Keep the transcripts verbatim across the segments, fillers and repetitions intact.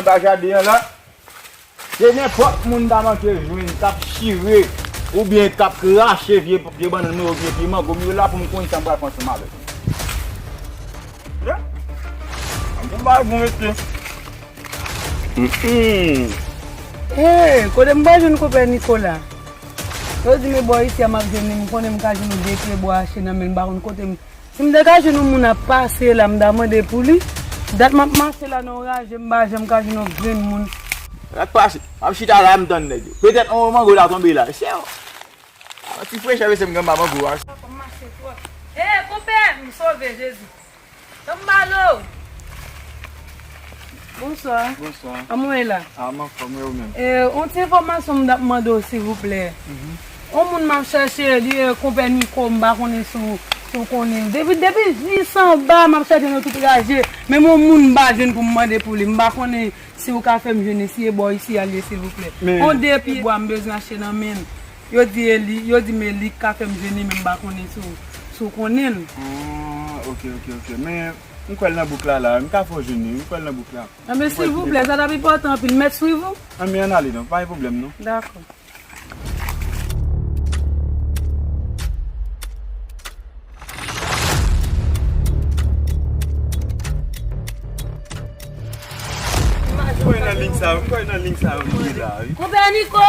Anba jaden an la, se nenpòt moun ta manke jwenn, k ap chire, oubyen k ap krache vye, vye bannann mwen, oubyen vye mango m yo la, pou m konn sa m pral fè ansanm avèk li. Bon bagay, bon mesye. Hey, kote m pral jwenn konpè Nikola? Yo di m e bò isi a m ap jwenn li, m konnen m ka jwenn yon de pye bwa achte nan men l, m pa konn kote m. Si m te ka jwenn yon moun ap pase la, m ta mande pou li. Dat m ap mache la nan yon raje, m pa janm ka jwenn yon grenn moun. Sa k pase? M ap chita la, m tann nèg yo. Petèt yon mango ta tonbe la. Se yon ti frechè, mesye, m gen anba mango a. Fò m mache twòp. Hey, konpè, m sove, Jezi. Tanmbalo! Bonswa. Bonswa. Kòman w ye la? Ah, m anfòm, e ou menm? E, yon ti enfòmasyon m t ap mande w, silvouplè. Mhm. Yon moun m ap chèche, li, e, konpè Niko, m pa konnen si w, si w konnen l. Depi, depi jis anba, m ap chèche nan tout raje. Menm yon moun m pa jwenn pou m mande pou li. M pa konnen si w ka fè m jwenn li, si e bò isi a l ye, silvouplè. Men yon de pye bwa m bezwen achte nan men l. Yo di e li, yo di m e li k ka fè m jwenn li, men m pa konnen si w, si w konnen l. Ah, ok, ok, ok. Men, m kwè l nan bouk la, la. M ka fè w jwenn li, m kwè l nan bouk la. Anben, silvouplè, sa t ap enpòtan anpil. M mèt swiv ou? Anben, ann ale non, pa gen pwoblèm non. Dakò. M kwè nan liy sa yo, m kwè nan liy sa yo li ye la, wi. Konpè Niko!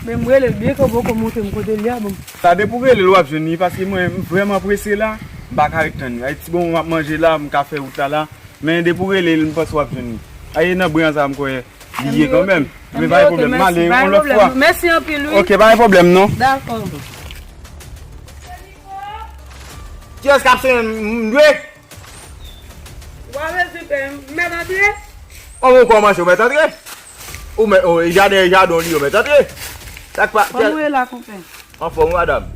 Men m rele l byen ke w poko montre m kote l ye a, bon. Sa depi w rele l, w ap jwenn li, paske mwen, m vrèman prese la, m pa ka ret tann. Ay, ti bonbon m ap manje la, m ka fè wout la la, men depi w rele l, m panse w ap jwenn li. Ay, e nan bren an sa, m kwè li ye kanmenm. Men pa gen pwoblèm, m ale yon lòt fwa. Mèsi anpil, wi. Ok, pa gen pwoblèm, non. Dakò. Kiyès k ap sonnen m dwe? Wa vle di pè, m mèt antre? Kòman w kòmanse, w mèt antre? Ou mèt, o, jaden, jaden w li, w mèt antre. Sa k pa, kòman w ye la, konpè? Anfòm, wi, madanm.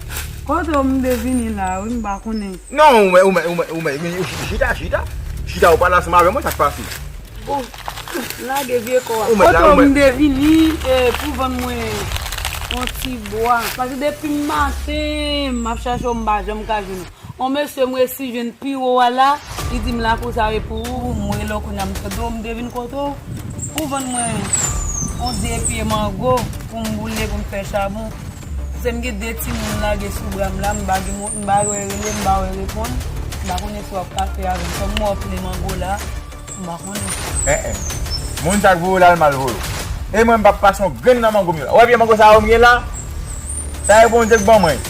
Kote w m te vini la, wi, m pa konnen. Non, ou mèt, ou mèt, ou mèt, ou mèt, ou mèt, chita, chita. Chita, ou pale ansanm avè mwen, sa k pase? Bon, lage vye kò a. Ou mèt la, ou mèt. Kote w m te vini, e, pou vann mwen yon ti bwa. Paske depi maten, m ap chache w, m pa janm ka jwenn ou. Yon mesye m resi jwenn pi wo a la, li di m lakou sa e pou ou, m rele w kounye a m tande w, m te vin kote w pou vann mwen yon de pye mango pou m boule, pou m fè chabon. Se m gen de timoun lage sou bra m la, m pa gen moun, m pa wè rele, m pa wè reponn, m pa konnen si w ap ka fè avè m. Kòm mwen w ap plen mango la, m pa konnen. En, en. Moun sa k voye w la, l mal voye w. E mwen, m p ap pase yon grenn nan mango m yo la. Ou wè pye mango sa yo m gen la? Sa e Bondye k ban mwen.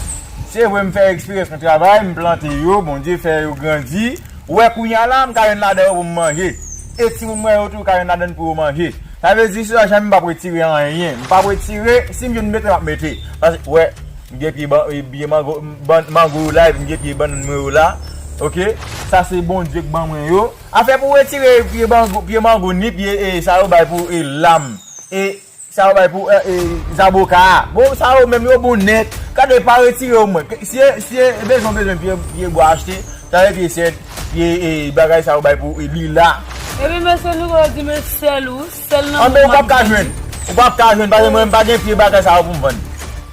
Se vre, m fè eksperyans, m travay, m plante yo, Bondye fè yo grandi. Ou wè kounye a la, m ka jwenn ladan yo pou m manje. E timoun mwen yo tou ka jwenn ladan pou yo manje. Sa vle di, si sa janm m p ap retire anyen. M p ap retire, si m jwenn mete, m ap mete. Paske, ou wè, m gen pye ban-, pye mango, ban-, mango yo la, epi m gen pye bannann mwen yo la. Oke? Sa se Bondye k ban mwen yo. Afè pou retire pye mango, pye mango ni pye, e, sa yo bay pou, e, lam. E sa yo bay pou, e, e, zaboka a. Bon, sa yo menm yo bon nèt. Gade, pa retire yo mwen. Si, si bezwen, bezwen pye, pye bwa achte, sa se pye sèd, pye, e, bagay sa yo bay pou, e, lila. Epi mesye Niko di men sèl ou, sèl nan. Anben, ou p ap ka jwenn. Ou p ap ka jwenn, paske mwen, m pa gen pye bagay sa yo pou m vann.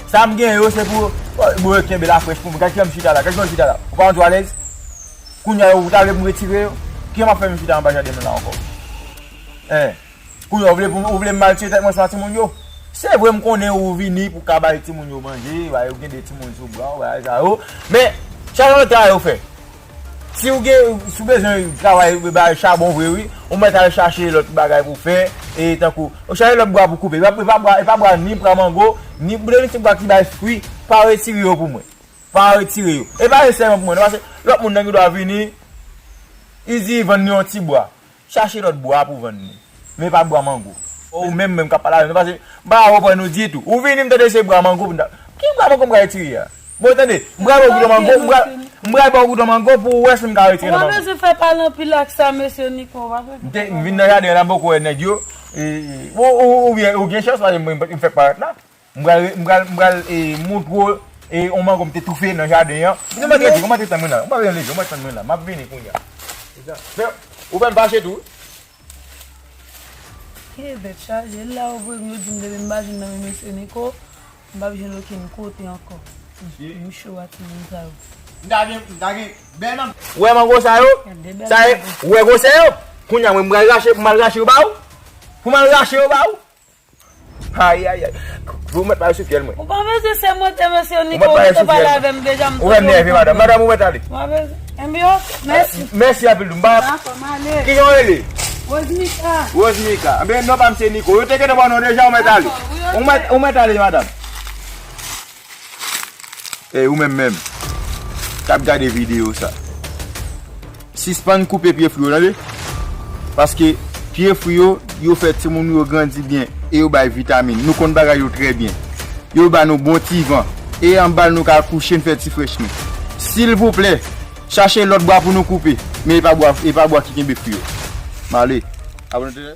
Sa m gen yo, se pou, bon, yo kenbe la frèch pou mwen. Gade kijan m chita la, gade kijan m chita la. Ou pa santi w alèz? Kounye a, ou ta vle pou m retire yo? Kijan m ap fè m chita anba jaden mwen la ankò? Hein? Kounye a, ou vle pou, ou vle m maltrete tèt mwen sa timoun yo? Se vre, m konnen ou vini pou ka bay timoun yo manje, bay, ou gen de timoun sou bra w, bagay sa yo. Men, chak lòt travay ou fè. Si w gen, si w bezwen travay, bay chabon vre, wi, ou mèt al chache lòt bagay pou fè, e tankou, ou chache lòt bwa pou koupe. E pa, e pa bwa, e pa bwa ni bwa mango, ni, ni ti bwa ki bay fwi, pa retire yo pou mwen. Pa retire yo. E pa se sèlman pou mwen, non, paske lòt moun nan gen dwa vini, li di vann li yon ti bwa. Chache lòt bwa pou vann li. Men pa bwa mango. Ou menm, menm k ap pale avè m, paske m pa konprann ou ditou. Ou vini, m tande se bwa mango pou m ta. Ki bwa mango m ka retire a? Bon, tande, m pral ba w gouton mango, m pral, m pral ba w gouton mango pou w wè si m ka retire nan mango. Ou pa bezwen fè pale anpil ak sa, mesye Niko, pa fè. M te, m vin nan jaden an la, m poko wè nèg yo. E, e, ou, ou, ou byen, ou gen chans, paske m, m, m fèk parèt la. M pral, m pral, m pral, e, montre w, e, yon mango m te toufe nan jaden an. Kòman te, kòman te tann mwen la? Ou pa bezwen leve, ou mèt tann mwen la. M ap vini kounye a. Men, ou fè m fache tou. E, tèt chaje, la ou voye m, yo di m depi m pa jwenn nan men mesye Niko, m p ap jwenn okenn kote ankò. M cho a timoun sa yo. M ta gen, m ta gen bèl mango. Ou wè mango sa yo? Sa e, ou wè gwosè yo? Kounye a mwen, m pral rache, pou m al rache yo ba ou? Pou m al rache yo ba ou? Ay, ay, ay. Ou mèt pale sou fyèl mwen. Ou pa bezwen se monte, mesye Niko, ou te pale avè m deja, m. Ou fè m nève, madanm. Madanm, ou mèt ale. Ou pa bezwen. Enben, ok, mèsi. Mèsi anpil, m pa. Dakò, m ale. Kijan w rele? Rosemika. Rosemika. Enben, non pa m se Niko. Yo te gentan ba w non deja, ou mèt ale. Dakò, wi, ok. Ou mèt, ou mèt ale, madanm. Ey, ou menm menm k ap gade videyo sa, sispann koupe pye fri yo, tande? Paske pye fri yo, yo fè timoun yo grandi byen e yo bay vitamin. Nou konn bagay yo trè byen. Yo ba nou bon ti van. E anba l nou ka kouche, n fè ti frèch nou. Silvouplè, chache lòt bwa pou nou koupe. Men e pa bwa, e pa bwa ki kenbe fri yo. M ale. Abòne.